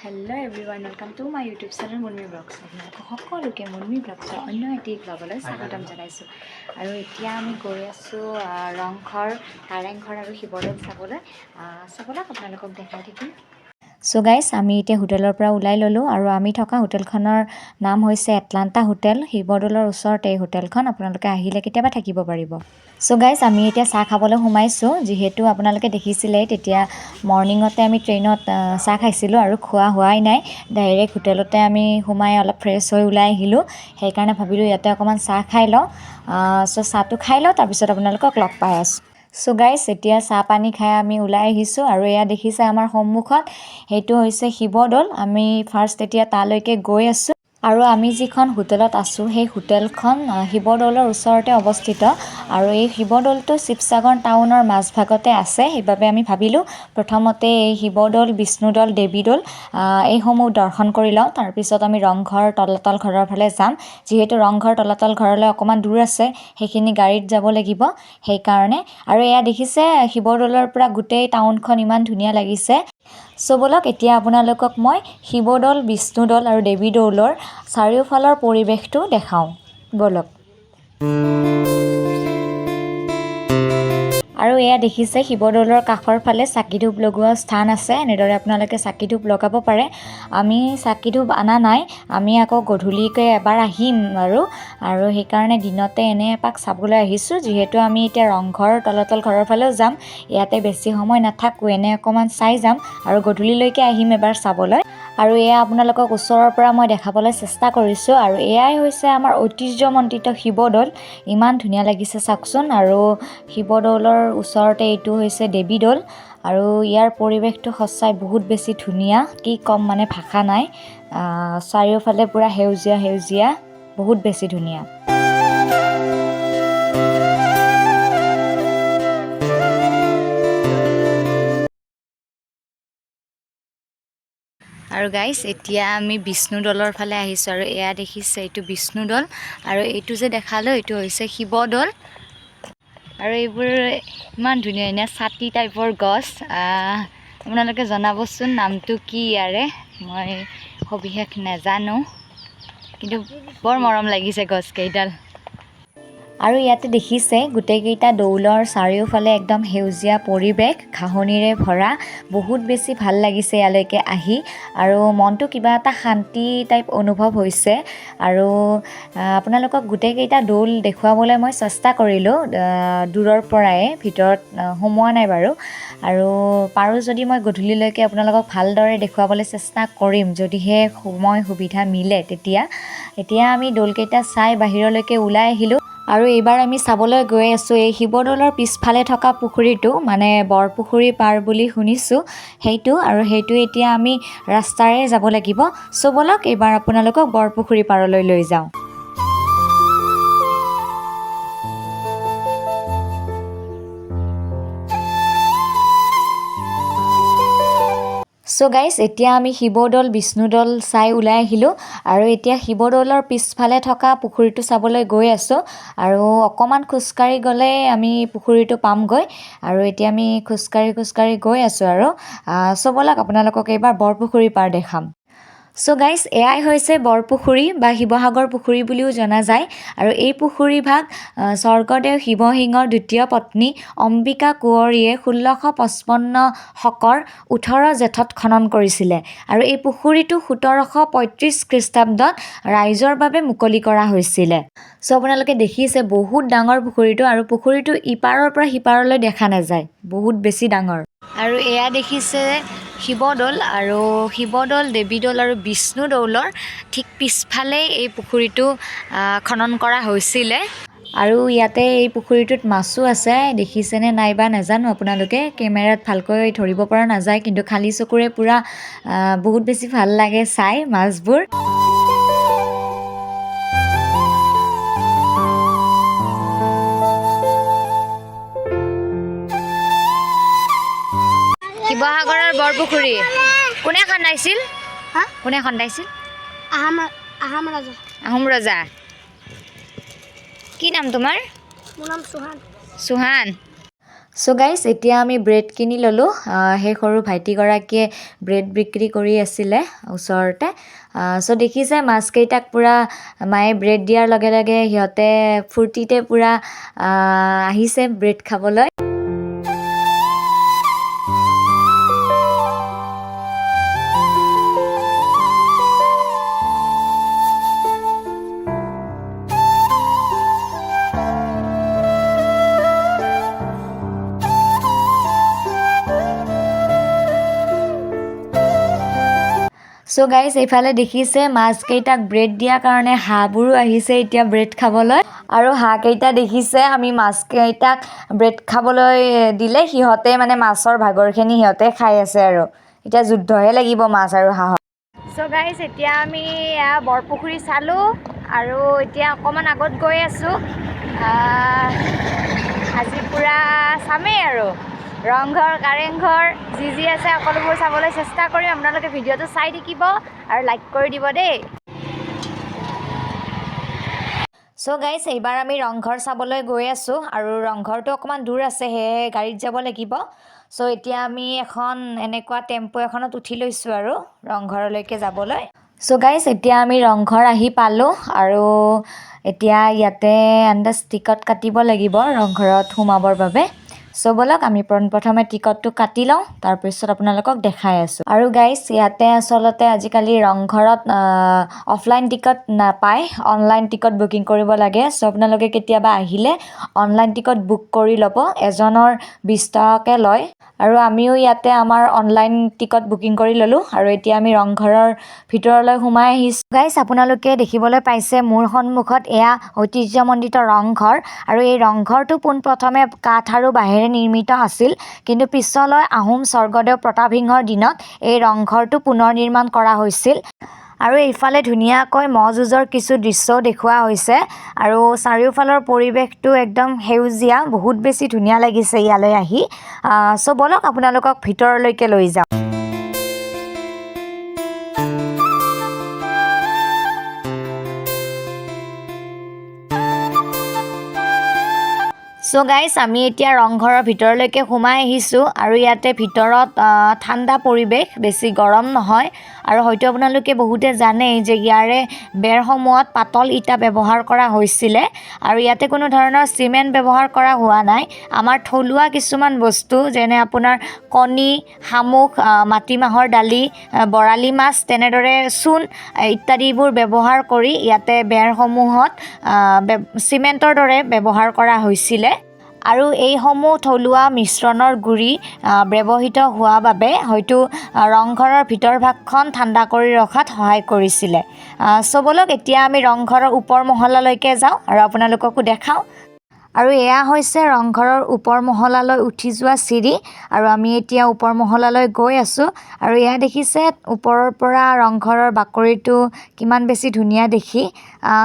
Hello everyone, welcome to my YouTube channel Munmi blogs. আপোনালোকক সকলোকে মুনমি ব্লগছৰ অন্য এটি ব্লগলৈ স্বাগতম জনাইছোঁ। আৰু এতিয়া আমি গৈ আছোঁ ৰংঘৰ, কাৰেংঘৰ আৰু শিৱদৌল চাবলৈ। চাবলৈ আপোনালোকক দেখাই থাকিম। চ' গাইজ, আমি এতিয়া হোটেলৰ পৰা ওলাই ল'লোঁ আৰু আমি থকা হোটেলখনৰ নাম হৈছে এটলাণ্টা হোটেল। শিৱদৌলৰ ওচৰতে এই হোটেলখন, আপোনালোকে আহিলে কেতিয়াবা থাকিব পাৰিব। চ' গাইজ, আমি এতিয়া চাহ খাবলৈ সোমাইছোঁ। যিহেতু আপোনালোকে দেখিছিলেই, তেতিয়া মৰ্ণিঙতে আমি ট্ৰেইনত চাহ খাইছিলোঁ আৰু খোৱা হোৱাই নাই। ডাইৰেক্ট হোটেলতে আমি সোমাই অলপ ফ্ৰেছ হৈ ওলাই আহিলোঁ। সেইকাৰণে ভাবিলোঁ ইয়াতে অকণমান চাহ খাই লওঁ। চ' চাহটো খাই লওঁ, তাৰপিছত আপোনালোকক লগ পাই আছোঁ। চ' গাইজ, এতিয়া চাহ পানী খাই আমি ওলাই আহিছোঁ আৰু এয়া দেখিছে আমাৰ সন্মুখত, সেইটো হৈছে শিৱদৌল। আমি ফাৰ্ষ্ট এতিয়া তালৈকে গৈ আছোঁ। আৰু আমি যিখন হোটেলত আছোঁ, সেই হোটেলখন শিৱদৌলৰ ওচৰতে অৱস্থিত আৰু এই শিৱদৌলটো শিৱসাগৰ টাউনৰ মাজভাগতে আছে। সেইবাবে আমি ভাবিলোঁ প্ৰথমতে এই শিৱদৌল, বিষ্ণুদৌল, দেৱীদৌল এইসমূহ দৰ্শন কৰি লওঁ, তাৰপিছত আমি ৰংঘৰ, তলাতল ঘৰৰ ফালে যাম। যিহেতু ৰংঘৰ, তলাতল ঘৰলৈ অকণমান দূৰ আছে, সেইখিনি গাড়ীত যাব লাগিব সেইকাৰণে। আৰু এয়া দেখিছে, শিৱদৌলৰ পৰা গোটেই টাউনখন ইমান ধুনীয়া লাগিছে। চ' ব'লক, এতিয়া আপোনালোকক মই শিৱদৌল, বিষ্ণুদৌল আৰু দেৱীদৌলৰ চাৰিওফালৰ পৰিৱেশটো দেখাওঁ ব'লক। আৰু এয়া দেখিছে, শিৱদৌলৰ কাষৰ ফালে চাকি ধূপ লগোৱা স্থান আছে। এনেদৰে আপোনালোকে চাকি ধূপ লগাব পাৰে। আমি চাকি ধূপ অনা নাই, আমি আকৌ গধূলিকৈ এবাৰ আহিম আৰু আৰু সেইকাৰণে দিনতে এনে এপাক চাবলৈ আহিছোঁ। যিহেতু আমি এতিয়া ৰংঘৰ, তলাতল ঘৰৰ ফালেও যাম, ইয়াতে বেছি সময় নাথাকোঁ, এনে অকণমান চাই যাম আৰু গধূলিলৈকে আহিম এবাৰ চাবলৈ। আৰু এয়া আপোনালোকক ওচৰৰ পৰা মই দেখাবলৈ চেষ্টা কৰিছোঁ। আৰু এয়াই হৈছে আমাৰ ঐতিহ্যমণ্ডিত শিৱদৌল। ইমান ধুনীয়া লাগিছে চাওকচোন। আৰু শিৱদৌলৰ ওচৰতে এইটো হৈছে দেৱীদৌল আৰু ইয়াৰ পৰিৱেশটো সঁচাই বহুত বেছি ধুনীয়া। কি ক'ম মানে, ভাষা নাই। চাৰিওফালে পূৰা সেউজীয়া সেউজীয়া, বহুত বেছি ধুনীয়া। আৰু গাইজ, এতিয়া আমি বিষ্ণুদৌলৰ ফালে আহিছোঁ আৰু এয়া দেখিছে, এইটো বিষ্ণুদৌল আৰু এইটো যে দেখালোঁ, এইটো হৈছে শিৱদৌল। আৰু এইবোৰ ইমান ধুনীয়া ধুনীয়া ছাতি টাইপৰ গছ। আপোনালোকে জনাবচোন নামটো কি ইয়াৰে, মই সবিশেষ নাজানো, কিন্তু বৰ মৰম লাগিছে গছকেইডাল। আৰু ইয়াতে দেখিছে, গোটেইকেইটা দৌলৰ চাৰিওফালে একদম সেউজীয়া পৰিৱেশ, ঘাঁহনিৰে ভৰা। বহুত বেছি ভাল লাগিছে ইয়ালৈকে আহি আৰু মনটো কিবা এটা শান্তি টাইপ অনুভৱ হৈছে। আৰু আপোনালোকক গোটেইকেইটা দৌল দেখুৱাবলৈ মই চেষ্টা কৰিলোঁ দূৰৰ পৰাই, ভিতৰত সোমোৱা নাই বাৰু। আৰু পাৰোঁ যদি মই গধূলিলৈকে আপোনালোকক ভালদৰে দেখুৱাবলৈ চেষ্টা কৰিম, যদিহে সময় সুবিধা মিলে তেতিয়া। এতিয়া আমি দৌলকেইটা চাই বাহিৰলৈকে ওলাই আহিলোঁ আৰু এইবাৰ আমি চাবলৈ গৈ আছোঁ এই শিৱদৌলৰ পিছফালে থকা পুখুৰীটো, মানে বৰপুখুৰী পাৰ বুলি শুনিছোঁ সেইটো। আৰু সেইটো এতিয়া আমি ৰাস্তাৰে যাব লাগিব। চ' ব'লক, এইবাৰ আপোনালোকক বৰপুখুৰী পাৰলৈ লৈ যাওঁ। চ' গাইজ, এতিয়া আমি শিৱদৌল, বিষ্ণুদৌল চাই ওলাই আহিলোঁ আৰু এতিয়া শিৱদৌলৰ পিছফালে থকা পুখুৰীটো চাবলৈ গৈ আছোঁ। আৰু অকণমান খোজকাঢ়ি গ'লে আমি পুখুৰীটো পামগৈ। আৰু এতিয়া আমি খোজকাঢ়ি খোজকাঢ়ি গৈ আছোঁ আৰু চ' ব'লক, আপোনালোকক এইবাৰ বৰপুখুৰী পাৰ দেখাম। চ' গাইজ, এয়াই হৈছে বৰপুখুৰী বা শিৱসাগৰ পুখুৰী বুলিও জনা যায়। আৰু এই পুখুৰীভাগ স্বৰ্গদেউ শিৱসিংহৰ দ্বিতীয় পত্নী অম্বিকা কুঁৱৰীয়ে 1655 শকৰ 18 জেঠত খনন কৰিছিলে আৰু এই পুখুৰীটো 1735 খ্ৰীষ্টাব্দত ৰাইজৰ বাবে মুকলি কৰা হৈছিলে। চ' আপোনালোকে দেখিছে, বহুত ডাঙৰ পুখুৰীটো আৰু পুখুৰীটো ইপাৰৰ পৰা সিপাৰলৈ দেখা নাযায়, বহুত বেছি ডাঙৰ। আৰু এয়া দেখিছে শিৱদৌল আৰু শিৱদৌল, দেৱীদৌল আৰু বিষ্ণুদৌলৰ ঠিক পিছফালেই এই পুখুৰীটো খনন কৰা হৈছিলে। আৰু ইয়াতে এই পুখুৰীটোত মাছো আছে, দেখিছেনে নাই বা নাজানো আপোনালোকে, কেমেৰাত ভালকৈ ধৰিব পৰা নাযায়, কিন্তু খালী চকুৰে পূৰা বহুত বেছি ভাল লাগে চাই মাছবোৰ। শিৱসাগৰৰ বৰপুখুৰী কোনে খন্দাইছিল? হা? কোনে খন্দাইছিল? আহোম ৰাজা। আহোম ৰজা। কি নাম তোমাৰ? মোৰ নাম চুহান। চুহান। চ' গাইজ, এতিয়া আমি ব্ৰেড কিনি ল'লোঁ। সেই সৰু ভাইটিগৰাকীয়ে ব্ৰেড বিক্ৰী কৰি আছিলে ওচৰতে। চ' দেখিছে, মাছকেইটাক পূৰা মায়ে ব্ৰেড দিয়াৰ লগে লগে সিহঁতে ফূৰ্তিতে পূৰা আহিছে ব্ৰেড খাবলৈ। চ' গাইজ, এইফালে দেখিছে, মাছকেইটাক ব্ৰেড দিয়াৰ কাৰণে হাঁহবোৰো আহিছে এতিয়া ব্ৰেড খাবলৈ। আৰু হাঁহকেইটা দেখিছে, আমি মাছকেইটাক ব্ৰেড খাবলৈ দিলে সিহঁতে মানে মাছৰ ভাগৰখিনি সিহঁতে খাই আছে আৰু এতিয়া যুদ্ধহে লাগিব মাছ আৰু হাঁহৰ। চ' গাইজ, এতিয়া আমি এয়া বৰপুখুৰী চালোঁ আৰু এতিয়া অকণমান আগত গৈ আছোঁ। আজি পূৰা চামেই আৰু ৰংঘৰ, কাৰেংঘৰ, যি যি আছে সকলোবোৰ চাবলৈ চেষ্টা কৰিম। আপোনালোকে ভিডিঅ'টো চাই থাকিব আৰু লাইক কৰি দিব দেই। চ' গাইজ, এইবাৰ আমি ৰংঘৰ চাবলৈ গৈ আছোঁ আৰু ৰংঘৰটো অকণমান দূৰ আছে, সেয়েহে গাড়ীত যাব লাগিব। চ' এতিয়া আমি এখন এনেকুৱা টেম্পু এখনত উঠি লৈছোঁ আৰু ৰংঘৰলৈকে যাবলৈ। চ' গাইজ, এতিয়া আমি ৰংঘৰ আহি পালোঁ আৰু এতিয়া ইয়াতে আন্দাজ টিকট কাটিব লাগিব ৰংঘৰত সোমাবৰ বাবে। চ' ব'লক, আমি পোনপ্ৰথমে টিকটটো কাটি লওঁ, তাৰপিছত আপোনালোকক দেখাই আছোঁ। আৰু গাইজ, ইয়াতে আচলতে আজিকালি ৰংঘৰত অফলাইন টিকট নাপায়, অনলাইন টিকট বুকিং কৰিব লাগে। চ' আপোনালোকে কেতিয়াবা আহিলে অনলাইন টিকট বুক কৰি ল'ব। এজনৰ 20 টকাকৈ লয়। আৰু আমিও ইয়াতে আমাৰ অনলাইন টিকট বুকিং কৰি ল'লোঁ আৰু এতিয়া আমি ৰংঘৰৰ ভিতৰলৈ সোমাই আহিছোঁ। গাইজ, আপোনালোকে দেখিবলৈ পাইছে মোৰ সন্মুখত এয়া ঐতিহ্যমণ্ডিত ৰংঘৰ। আৰু এই ৰংঘৰটো পোনপ্ৰথমে কাঠ আৰু বাঁহেৰে নিৰ্মিত আছিল, কিন্তু পিছলৈ আহোম স্বৰ্গদেউ প্ৰতাপ সিংহৰ দিনত এই ৰংঘৰটো পুনৰ নিৰ্মাণ কৰা হৈছিল। আৰু এইফালে ধুনীয়াকৈ ম'হ যুঁজৰ কিছু দৃশ্যও দেখুওৱা হৈছে আৰু চাৰিওফালৰ পৰিৱেশটো একদম সেউজীয়া, বহুত বেছি ধুনীয়া লাগিছে ইয়ালৈ আহি। চ' ব'লক, আপোনালোকক ভিতৰলৈকে লৈ যাওঁ। চ' গাইজ, আমি এতিয়া ৰংঘৰৰ ভিতৰলৈকে সোমাই আহিছোঁ আৰু ইয়াতে ভিতৰত ঠাণ্ডা পৰিৱেশ, বেছি গৰম নহয়। আৰু হয়তো আপোনালোকে বহুতে জানেই যে ইয়াৰে বেৰসমূহত পাতল ইটা ব্যৱহাৰ কৰা হৈছিলে আৰু ইয়াতে কোনো ধৰণৰ চিমেণ্ট ব্যৱহাৰ কৰা হোৱা নাই। আমাৰ থলুৱা কিছুমান বস্তু, যেনে আপোনাৰ কণী, শামুক, মাটিমাহৰ দালি, বৰালি মাছ, তেনেদৰে চূণ ইত্যাদিবোৰ ব্যৱহাৰ কৰি ইয়াতে বেৰসমূহত চিমেণ্টৰ দৰে ব্যৱহাৰ কৰা হৈছিলে। আৰু এইসমূহ থলুৱা মিশ্ৰণৰ গুড়ি ব্যৱহৃত হোৱা বাবে হয়তো ৰংঘৰৰ ভিতৰ ভাগখন ঠাণ্ডা কৰি ৰখাত সহায় কৰিছিলে। চ' ব'লক, এতিয়া আমি ৰংঘৰৰ ওপৰ মহলালৈকে যাওঁ আৰু আপোনালোককো দেখাওঁ। আৰু এয়া হৈছে ৰংঘৰৰ ওপৰ মহলালৈ উঠি যোৱা চিৰি আৰু আমি এতিয়া ওপৰ মহলালৈ গৈ আছোঁ। আৰু এয়া দেখিছে, ওপৰৰ পৰা ৰংঘৰৰ বাকৰিটো কিমান বেছি ধুনীয়া দেখি।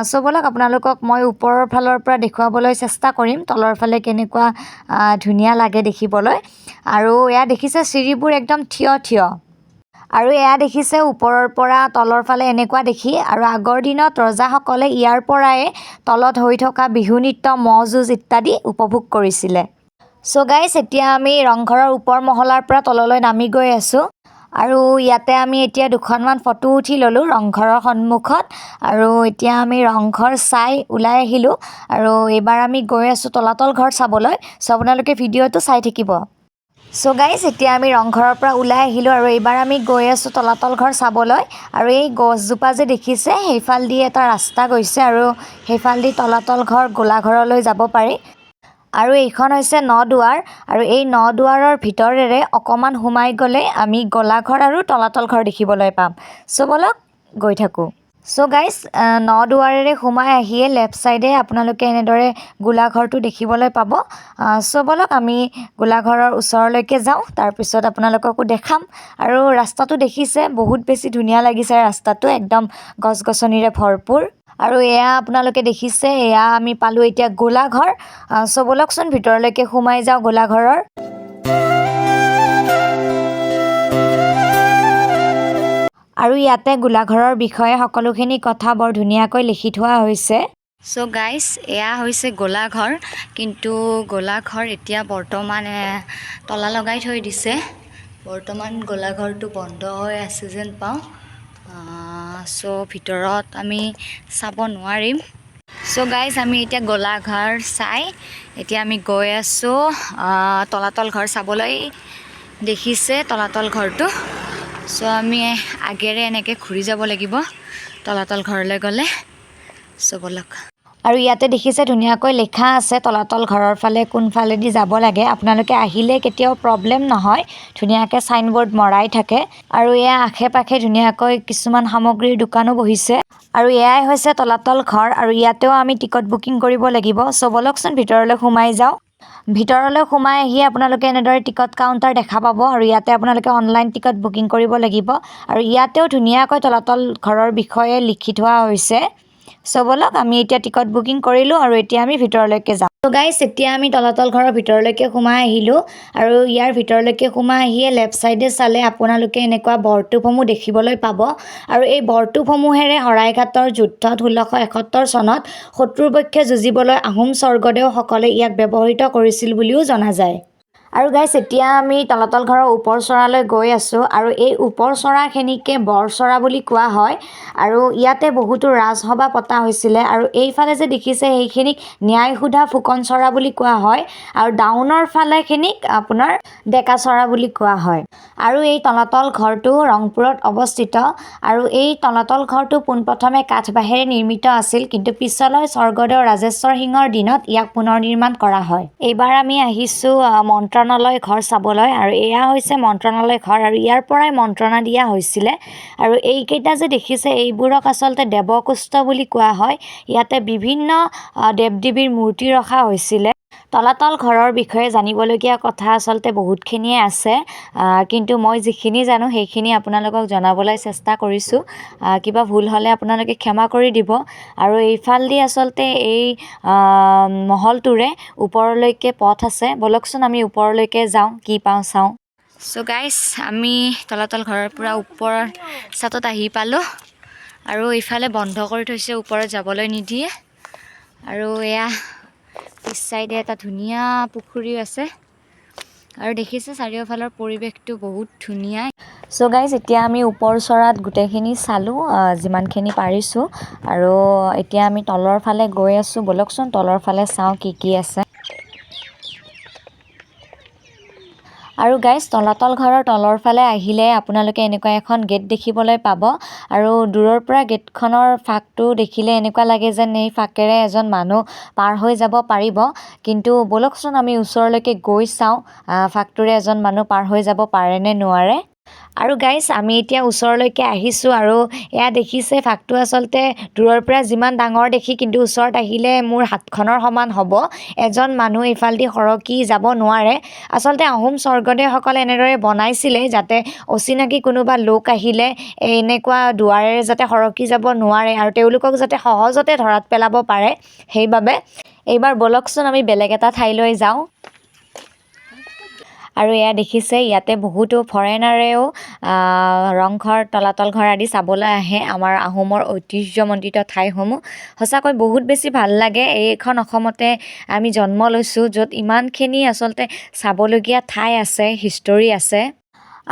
চ' ব'লক, আপোনালোকক মই ওপৰৰ ফালৰ পৰা দেখুৱাবলৈ চেষ্টা কৰিম তলৰ ফালে কেনেকুৱা ধুনীয়া লাগে দেখিবলৈ। আৰু এয়া দেখিছে, চিৰিবোৰ একদম থিয় থিয়। আৰু এয়া দেখিছে, ওপৰৰ পৰা তলৰ ফালে এনেকুৱা দেখি। আৰু আগৰ দিনত ৰজাসকলে ইয়াৰ পৰাই তলত হৈ থকা বিহু নৃত্য, ম'হ যুঁজ ইত্যাদি উপভোগ কৰিছিলে। চ' গাইজ, এতিয়া আমি ৰংঘৰৰ ওপৰ মহলাৰ পৰা তললৈ নামি গৈ আছোঁ আৰু ইয়াতে আমি এতিয়া দুখনমান ফটো উঠি ল'লোঁ ৰংঘৰৰ সন্মুখত। আৰু এতিয়া আমি ৰংঘৰ চাই ওলাই আহিলোঁ আৰু এইবাৰ আমি গৈ আছোঁ তলাতল ঘৰ চাবলৈ। চ' আপোনালোকে ভিডিঅ'টো চাই থাকিব। চ' গাইজ, এতিয়া আমি ৰংঘৰৰ পৰা ওলাই আহিলোঁ আৰু এইবাৰ আমি গৈ আছোঁ তলাতল ঘৰ চাবলৈ। আৰু এই গছজোপা যে দেখিছে, সেইফালেদি এটা ৰাস্তা গৈছে আৰু সেইফালেদি তলাতল ঘৰ, গোলাঘৰলৈ যাব পাৰি। আৰু এইখন হৈছে নদুৱাৰ আৰু এই নদুৱাৰৰ ভিতৰেৰে অকণমান সোমাই গ'লে আমি গোলাঘৰ আৰু তলাতল ঘৰ দেখিবলৈ পাম। চ' ব'লক, গৈ থাকোঁ। চ' গাইজ, নদুৱাৰেৰে সোমাই আহিয়ে লেফ্ট ছাইডে আপোনালোকে এনেদৰে গোলাঘৰটো দেখিবলৈ পাব। চ' ব'লক, আমি গোলাঘৰৰ ওচৰলৈকে যাওঁ, তাৰপিছত আপোনালোককো দেখাম। আৰু ৰাস্তাটো দেখিছে, বহুত বেছি ধুনীয়া লাগিছে ৰাস্তাটো, একদম গছ গছনিৰে ভৰপূৰ। আৰু এয়া আপোনালোকে দেখিছে, এয়া আমি পালোঁ এতিয়া গোলাঘৰ। চ' ব'লকচোন, ভিতৰলৈকে সোমাই যাওঁ গোলাঘৰৰ। আৰু ইয়াতে গোলাঘৰৰ বিষয়ে সকলোখিনি কথা বৰ ধুনীয়াকৈ লিখি থোৱা হৈছে। চ' গাইজ, এয়া হৈছে গোলাঘৰ। কিন্তু গোলাঘৰ এতিয়া বৰ্তমান তলা লগাই থৈ দিছে। বৰ্তমান গোলাঘৰটো বন্ধ হৈ আছে যেন পাওঁ। চ' ভিতৰত আমি চাব নোৱাৰিম। চ' গাইজ, আমি এতিয়া গোলাঘৰ চাই এতিয়া আমি গৈ আছোঁ তলাতল ঘৰ চাবলৈ। দেখিছে তলাতল ঘৰটো। চ' আমি আগেৰে এনেকৈ ঘূৰি যাব লাগিব তলাতল ঘৰলৈ গ'লে। চ' ব'লক। আৰু ইয়াতে দেখিছে, ধুনীয়াকৈ লিখা আছে তলাতল ঘৰৰ ফালে কোনফালেদি যাব লাগে। আপোনালোকে আহিলে কেতিয়াও প্ৰব্লেম নহয়, ধুনীয়াকৈ চাইনবৰ্ড মৰাই থাকে। আৰু এয়া আশে পাশে ধুনীয়াকৈ কিছুমান সামগ্ৰীৰ দোকানো বহিছে। আৰু এয়াই হৈছে তলাতল ঘৰ আৰু ইয়াতেও আমি টিকট বুকিং কৰিব লাগিব। চ' ব'লকচোন, ভিতৰলৈ সোমাই যাওঁ। ভিতৰলৈ সোমাই আহি আপোনালোকে এনেদৰে টিকট কাউণ্টাৰ দেখা পাব আৰু ইয়াতে আপোনালোকে অনলাইন টিকট বুকিং কৰিব লাগিব। আৰু ইয়াতেও ধুনীয়াকৈ তলাতল ঘৰৰ বিষয়ে লিখি থোৱা হৈছে। চ' ব'লক, আমি এতিয়া টিকট বুকিং কৰিলোঁ আৰু এতিয়া আমি ভিতৰলৈকে যাওঁ। ত' গাইজ, এতিয়া আমি তলাতল ঘৰৰ ভিতৰলৈকে সোমাই আহিলোঁ আৰু ইয়াৰ ভিতৰলৈকে সোমাই আহিয়ে লেফ্ট ছাইডে চালে আপোনালোকে এনেকুৱা বৰটোপসমূহ দেখিবলৈ পাব। আৰু এই বৰটোপসমূহেৰে শৰাইঘাটৰ যুদ্ধত 1671 চনত শত্ৰুৰ পক্ষে যুঁজিবলৈ আহোম স্বৰ্গদেউসকলে ইয়াক ব্যৱহৃত কৰিছিল বুলিও জনা যায়। আৰু গাইজ, এতিয়া আমি তলাতল ঘৰৰ ওপৰ চৰালৈ গৈ আছোঁ আৰু এই ওপৰ চৰাখিনিকে বৰচৰা বুলি কোৱা হয়। আৰু ইয়াতে বহুতো ৰাজসভা পতা হৈছিলে। আৰু এইফালে যে দেখিছে, সেইখিনিক ন্যায়সোধা ফুকন চৰা বুলি কোৱা হয় আৰু ডাউনৰ ফালেখিনিক আপোনাৰ ডেকা চৰা বুলি কোৱা হয়। আৰু এই তলাতল ঘৰটো ৰংপুৰত অৱস্থিত। আৰু এই তলাতল ঘৰটো পোনপ্ৰথমে কাঠ বাঁহেৰে নিৰ্মিত আছিল, কিন্তু পিছলৈ স্বৰ্গদেউ ৰাজেশ্বৰ সিংহৰ দিনত ইয়াক পুনৰ নিৰ্মাণ কৰা হয়। এইবাৰ আমি আহিছোঁ মন্ত্ৰণালয় ঘৰ চাবলৈ আৰু এয়া হৈছে মন্ত্ৰণালয় ঘৰ আৰু ইয়াৰ পৰাই মন্ত্ৰণা দিয়া হৈছিলে। আৰু এইকেইটা যে দেখিছে, এইবোৰক আচলতে দেৱকোষ্ঠ বুলি কোৱা হয়। ইয়াতে বিভিন্ন দেৱ দেৱীৰ মূৰ্তি ৰখা হৈছিলে। তলাতল ঘৰৰ বিষয়ে জানিবলগীয়া কথা আচলতে বহুতখিনিয়ে আছে, কিন্তু মই যিখিনি জানো সেইখিনি আপোনালোকক জনাবলৈ চেষ্টা কৰিছোঁ। কিবা ভুল হ'লে আপোনালোকে ক্ষমা কৰি দিব। আৰু এইফালেদি আচলতে এই মহলটোৰে ওপৰলৈকে পথ আছে। ব'লকচোন, আমি ওপৰলৈকে যাওঁ, কি পাওঁ চাওঁ। চ' গাইজ, আমি তলাতল ঘৰৰ পৰা ওপৰৰ চাটত আহি পালোঁ আৰু ইফালে বন্ধ কৰি থৈছে, ওপৰত যাবলৈ নিদিয়ে। আৰু এয়া পিছ চাইডে এটা ধুনীয়া পুখুৰীও আছে আৰু দেখিছে, চাৰিওফালৰ পৰিৱেশটো বহুত ধুনীয়া। চ' গাইজ, এতিয়া আমি ওপৰ চৰাত গোটেইখিনি চালোঁ যিমানখিনি পাৰিছোঁ আৰু এতিয়া আমি তলৰ ফালে গৈ আছোঁ। ব'লকচোন, তলৰ ফালে চাওঁ কি কি আছে। আৰু গাইজ, তলাতল ঘৰৰ তলৰ ফালে আহিলে আপোনালোকে এনেকুৱা এখন গেট দেখিবলৈ পাব। আৰু দূৰৰ পৰা গেটখনৰ ফাকটো দেখিলে এনেকুৱা লাগে যেন এই ফাকেৰে এজন মানুহ পাৰ হৈ যাব পাৰিব। কিন্তু ব'লকচোন, আমি ওচৰলৈকে গৈ চাওঁ ফাকটোৰে এজন মানুহ পাৰ হৈ যাব পাৰে নে নোৱাৰে। আৰু গাইজ, আমি এতিয়া ওচৰলৈকে আহিছোঁ আৰু এয়া দেখিছে, ফাকটো আচলতে দূৰৰ পৰা যিমান ডাঙৰ দেখি, কিন্তু ওচৰত আহিলে মোৰ হাতখনৰ সমান হ'ব। এজন মানুহ এইফালেদি সৰকি যাব নোৱাৰে। আচলতে আহোম স্বৰ্গদেউসকলে এনেদৰে বনাইছিলে যাতে অচিনাকি কোনোবা লোক আহিলে এনেকুৱা দুৱাৰেৰে যাতে সৰকি যাব নোৱাৰে আৰু তেওঁলোকক যাতে সহজতে ধৰাত পেলাব পাৰে সেইবাবে। এইবাৰ ব'লকচোন, আমি বেলেগ এটা ঠাইলৈ যাওঁ। আৰু এয়া দেখিছে, ইয়াতে বহুতো ফৰেনাৰেও ৰংঘৰ, তলাতল ঘৰ আদি চাবলৈ আহে, আমাৰ আহোমৰ ঐতিহ্যমণ্ডিত ঠাইসমূহ। সঁচাকৈ বহুত বেছি ভাল লাগে। এইখন অসমতে আমি জন্ম লৈছোঁ, য'ত ইমানখিনি আচলতে চাবলগীয়া ঠাই আছে, হিষ্টৰী আছে।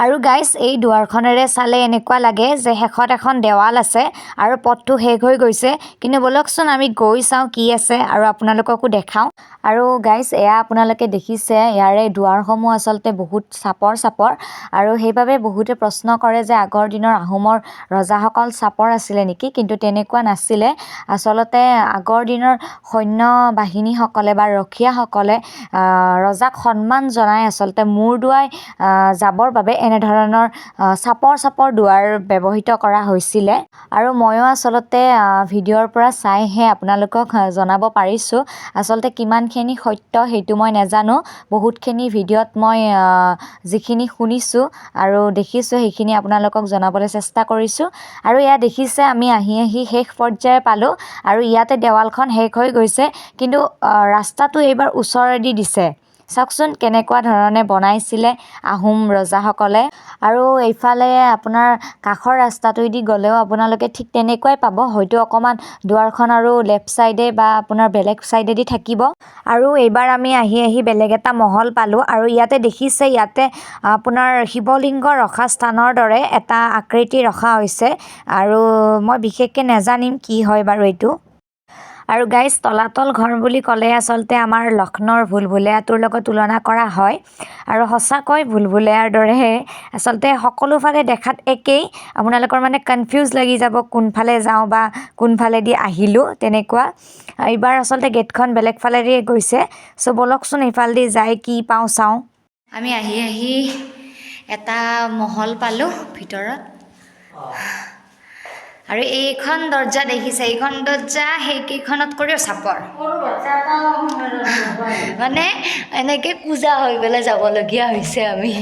আৰু গাইজ, এই দুৱাৰখনেৰে চালে এনেকুৱা লাগে যে শেষত এখন দেৱাল আছে আৰু পথটো শেষ হৈ গৈছে। কিন্তু ব'লকচোন, আমি গৈ চাওঁ কি আছে আৰু আপোনালোককো দেখাওঁ। আৰু গাইজ, এয়া আপোনালোকে দেখিছে, ইয়াৰে দুৱাৰসমূহ আচলতে বহুত চাপৰ চাপৰ আৰু সেইবাবে বহুতে প্ৰশ্ন কৰে যে আগৰ দিনৰ আহোমৰ ৰজাসকল চাপৰ আছিলে নেকি? কিন্তু তেনেকুৱা নাছিলে। আচলতে আগৰ দিনৰ সৈন্য বাহিনীসকলে বা ৰখীয়াসকলে ৰজাক সন্মান জনাই আচলতে মূৰ দোৱাই যাবৰ বাবে এনেধৰণৰ চাপৰ চাপৰ দুৱাৰ ব্যৱহৃত কৰা হৈছিলে। আৰু ময়ো আচলতে ভিডিঅ'ৰ পৰা চাইহে আপোনালোকক জনাব পাৰিছোঁ। আচলতে কিমানখিনি সত্য সেইটো মই নাজানো। বহুতখিনি ভিডিঅ'ত মই যিখিনি শুনিছোঁ আৰু দেখিছোঁ, সেইখিনি আপোনালোকক জনাবলৈ চেষ্টা কৰিছোঁ। আৰু এয়া দেখিছে, আমি আহি আহি শেষ পৰ্যায় পালোঁ আৰু ইয়াতে দেৱালখন শেষ হৈ গৈছে, কিন্তু ৰাস্তাটো এইবাৰ ওচৰেদি দিছে। চাওকচোন কেনেকুৱা ধৰণে বনাইছিলে আহোম ৰজাসকলে। আৰু এইফালে আপোনাৰ কাষৰ ৰাস্তাটোৱেদি গ'লেও আপোনালোকে ঠিক তেনেকুৱাই পাব, হয়তো অকণমান দুৱাৰখন আৰু লেফ্ট ছাইডে বা আপোনাৰ বেলেগ ছাইডেদি থাকিব। আৰু এইবাৰ আমি আহি আহি বেলেগ এটা মহল পালোঁ আৰু ইয়াতে দেখিছে ইয়াতে আপোনাৰ শিৱলিংগ ৰখা স্থানৰ দৰে এটা আকৃতি ৰখা হৈছে আৰু মই বিশেষকৈ নাজানিম কি হয় বাৰু এইটো। আৰু গাইজ, তলাতল ঘৰ বুলি ক'লে আচলতে আমাৰ লক্ষ্ণৌৰ ভুলভুলীয়াটোৰ লগত তুলনা কৰা হয় আৰু সঁচাকৈ ভুলভুলীয়াৰ দৰেহে আচলতে সকলোফালে দেখাত একেই। আপোনালোকৰ মানে কনফিউজ লাগি যাব কোনফালে যাওঁ বা কোনফালেদি আহিলোঁ তেনেকুৱা। এইবাৰ আচলতে গেটখন বেলেগ ফালেদি গৈছে। চ' ব'লকচোন এইফালেদি যাই কি পাওঁ চাওঁ। আমি আহি আহি এটা মহল পালোঁ ভিতৰত আৰু এইখন দৰ্জা দেখিছে, এইখন দৰ্জা সেইকেইখনতকৈও চাপৰ, মানে এনেকৈ কুঁজা হৈ পেলাই যাবলগীয়া হৈছে আমি।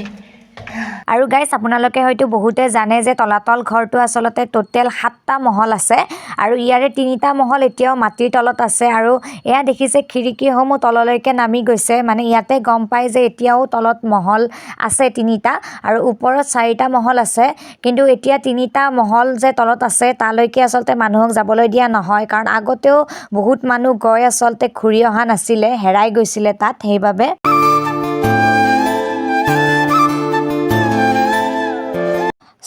আৰু গাইজ, আপোনালোকে হয়তো বহুতে জানে যে তলাতল ঘৰটো আচলতে টোটেল 7টা মহল আছে আৰু ইয়াৰে 3টা মহল এতিয়াও মাটিৰ তলত আছে। আৰু এয়া দেখিছে খিৰিকীসমূহ তললৈকে নামি গৈছে, মানে ইয়াতে গম পায় যে এতিয়াও তলত মহল আছে 3টা আৰু ওপৰত 4টা মহল আছে। কিন্তু এতিয়া 3টা মহল যে তলত আছে তালৈকে আচলতে মানুহক যাবলৈ দিয়া নহয়, কাৰণ আগতেও বহুত মানুহ গৈ আচলতে ঘূৰি অহা নাছিলে, হেৰাই গৈছিলে তাত, সেইবাবে।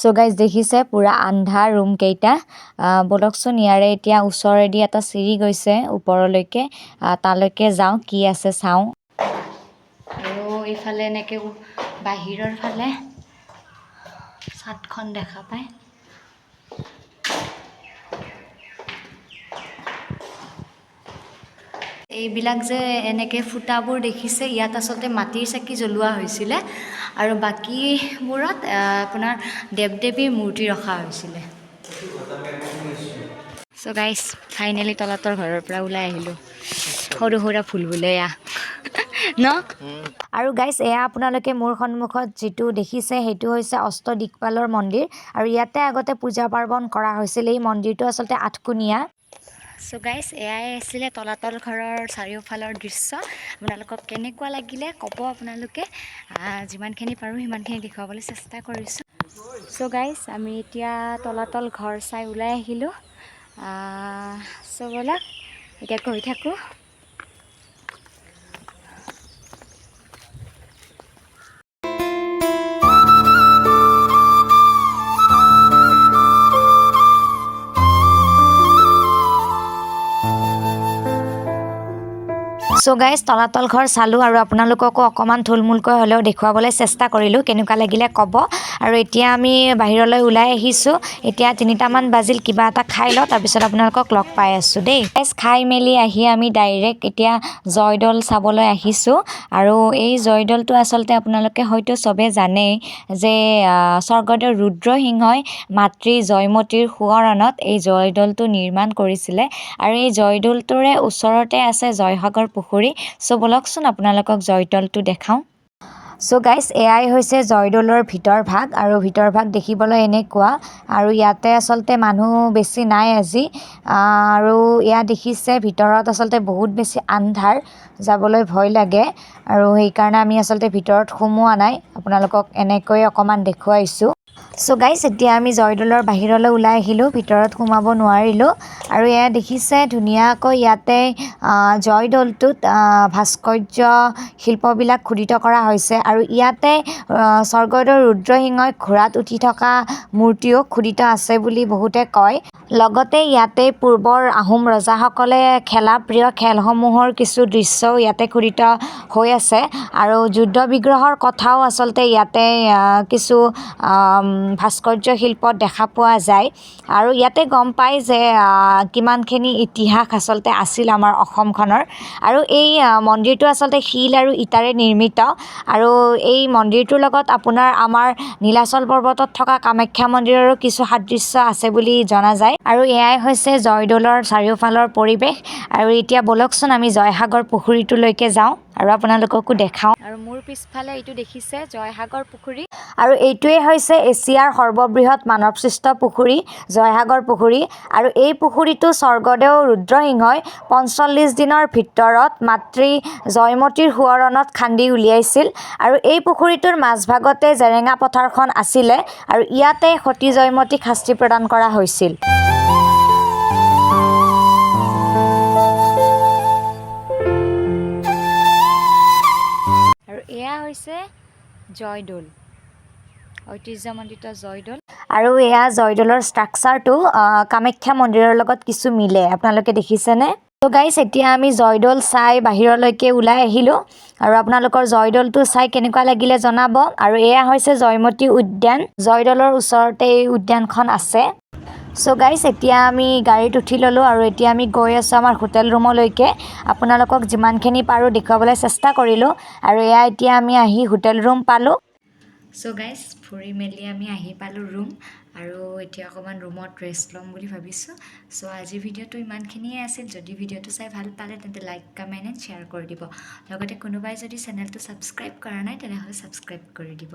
চ' গাইজ, দেখিছে পূৰা আন্ধাৰ ৰুমকেইটা। ব'লকচোন ইয়াৰে এতিয়া ওচৰেদি এটা চিৰি গৈছে ওপৰলৈকে, তালৈকে যাওঁ, কি আছে চাওঁ। আৰু এইফালে এনেকৈ বাহিৰৰ ফালে চাটখন দেখা পায়। এইবিলাক যে এনেকৈ ফুটাবোৰ দেখিছে, ইয়াত আচলতে মাটিৰ চাকি জ্বলোৱা হৈছিলে আৰু বাকীবোৰত আপোনাৰ দেৱ দেৱীৰ মূৰ্তি ৰখা হৈছিলে। চ' গাইজ, ফাইনেলি তলাতল ঘৰৰ পৰা ওলাই আহিলোঁ। সৰু সুৰা ভুলভুলীয়া ন। আৰু গাইজ, এয়া আপোনালোকে মোৰ সন্মুখত যিটো দেখিছে সেইটো হৈছে অষ্টদিকপালৰ মন্দিৰ আৰু ইয়াতে আগতে পূজা পাৰ্বণ কৰা হৈছিল। এই মন্দিৰটো আচলতে আঠকোণীয়া। চ' গাইজ, এয়াই আছিলে তলাতল ঘৰৰ চাৰিওফালৰ দৃশ্য। আপোনালোকক কেনেকুৱা লাগিলে ক'ব আপোনালোকে। যিমানখিনি পাৰোঁ সিমানখিনি দেখুৱাবলৈ চেষ্টা কৰিছোঁ। চ' গাইজ, আমি এতিয়া তলাতল ঘৰ চাই ওলাই আহিলোঁ। চ' ব'লক এতিয়া গৈ থাকোঁ। চ' গাইজ, তলাতল ঘৰ চালোঁ আৰু আপোনালোককো অকণমান থুলমূলকৈ হ'লেও দেখুৱাবলৈ চেষ্টা কৰিলোঁ, কেনেকুৱা লাগিলে ক'ব। আৰু এতিয়া আমি বাহিৰলৈ ওলাই আহিছোঁ। এতিয়া 3টামান বাজিল, কিবা এটা খাই লওঁ, তাৰপিছত আপোনালোকক লগ পাই আছোঁ দেই। গাইজ, খাই মেলি আহি আমি ডাইৰেক্ট এতিয়া জয়দৌল চাবলৈ আহিছোঁ। আৰু এই জয়দৌলটো আচলতে আপোনালোকে হয়তো চবে জানেই যে স্বৰ্গদেউ ৰুদ্ৰসিংহই মাতৃ জয়মতীৰ সোঁৱৰণত এই জয়দৌলটো নিৰ্মাণ কৰিছিলে। আৰু এই জয়দৌলটোৰে ওচৰতে আছে জয়সাগৰ পুখুৰী। চ' ব'লকচোন আপোনালোকক জয়দৌলটো দেখাওঁ। চ' গাইজ, এয়াই হৈছে জয়দৌলৰ ভিতৰ ভাগ আৰু ভিতৰ ভাগ দেখিবলৈ এনেকুৱা। আৰু ইয়াতে আচলতে মানুহ বেছি নাই আজি। আৰু এয়া দেখিছে ভিতৰত আচলতে বহুত বেছি আন্ধাৰ, যাবলৈ ভয় লাগে আৰু সেইকাৰণে আমি আচলতে ভিতৰত সোমোৱা নাই, আপোনালোকক এনেকৈ অকণমান দেখুৱাইছোঁ। চ' গাইজ, এতিয়া আমি জয়দৌলৰ বাহিৰলৈ ওলাই আহিলোঁ, ভিতৰত সোমাব নোৱাৰিলোঁ। আৰু এয়া দেখিছে ধুনীয়াকৈ ইয়াতে জয়দৌলটোত ভাস্কৰ্য শিল্পবিলাক খোদিত কৰা হৈছে। আৰু ইয়াতে স্বৰ্গদেউ ৰুদ্ৰসিংহই ঘোঁৰাত উঠি থকা মূৰ্তিও খোদিত আছে বুলি বহুতে কয়। লগতে ইয়াতে পূৰ্বৰ আহোম ৰজাসকলে খেলা প্ৰিয় খেলসমূহৰ কিছু দৃশ্যও ইয়াতে খোদিত হৈ আছে। আৰু যুদ্ধ বিগ্ৰহৰ কথাও আচলতে ইয়াতে কিছু ভাস্কৰ্য শিল্পত দেখা পোৱা যায়। আৰু ইয়াতে গম পায় যে কিমানখিনি ইতিহাস আচলতে আছিল আমাৰ অসমখনৰ। আৰু এই মন্দিৰটো আচলতে শিল আৰু ইটাৰে নিৰ্মিত। আৰু এই মন্দিৰটোৰ লগত আপোনাৰ আমাৰ নীলাচল পৰ্বতত থকা কামাখ্যা মন্দিৰৰো কিছু সাদৃশ্য আছে বুলি জনা যায়। আৰু এয়াই হৈছে জয়দৌলৰ চাৰিওফালৰ পৰিৱেশ। আৰু এতিয়া ব'লকচোন আমি জয়সাগৰ পুখুৰীটোলৈকে যাওঁ। আৰু আপোনালোককো দেখাওঁ। আৰু মোৰ পিছফালে এইটো দেখিছে জয়সাগৰ পুখুৰী আৰু এইটোৱে হৈছে এছিয়াৰ সৰ্ববৃহৎ মানৱসৃষ্ট পুখুৰী, জয়সাগৰ পুখুৰী। আৰু এই পুখুৰীটো স্বৰ্গদেউ ৰুদ্ৰসিংহই 45 দিনৰ ভিতৰত মাতৃ জয়মতীৰ সোঁৱৰণত খান্দি উলিয়াইছিল। আৰু এই পুখুৰীটোৰ মাজভাগতে জেৰেঙা পথাৰখন আছিলে আৰু ইয়াতে সতী জয়মতীক শাস্তি প্ৰদান কৰা হৈছিল। আৰু এয়া হৈছে জয়দৌল, ঐতিহ্যমণ্ডিত জয়দৌল। আৰু এয়া জয়দৌলৰ ষ্ট্ৰাকচাৰটো কামাখ্যা মন্দিৰৰ লগত কিছু মিলে, আপোনালোকে দেখিছেনে? ত' গাইছ, এতিয়া আমি জয়দৌল চাই বাহিৰলৈকে ওলাই আহিলোঁ আৰু আপোনালোকৰ জয়দৌলটো চাই কেনেকুৱা লাগিলে জনাব। আৰু এয়া হৈছে জয়মতী উদ্যান। জয়দৌলৰ ওচৰতে এই উদ্যানখন আছে। চ' গাইছ, এতিয়া আমি গাড়ীত উঠি ল'লোঁ আৰু এতিয়া আমি গৈ আছোঁ আমাৰ হোটেল ৰুমলৈকে। আপোনালোকক যিমানখিনি পাৰোঁ দেখুৱাবলৈ চেষ্টা কৰিলোঁ। আৰু এয়া এতিয়া আমি আহি হোটেল ৰুম পালোঁ। চ' গাইজ, ফুৰি মেলি আমি আহি পালোঁ ৰুম আৰু এতিয়া অকণমান ৰুমত ৰেষ্ট ল'ম বুলি ভাবিছোঁ। চ' আজিৰ ভিডিঅ'টো ইমানখিনিয়ে আছিল। যদি ভিডিঅ'টো চাই ভাল পালে, তেন্তে লাইক, কমেণ্ট এণ্ড শ্বেয়াৰ কৰি দিব। লগতে কোনোবাই যদি চেনেলটো ছাবস্ক্ৰাইব কৰা নাই, তেনেহ'লে ছাবস্ক্ৰাইব কৰি দিব।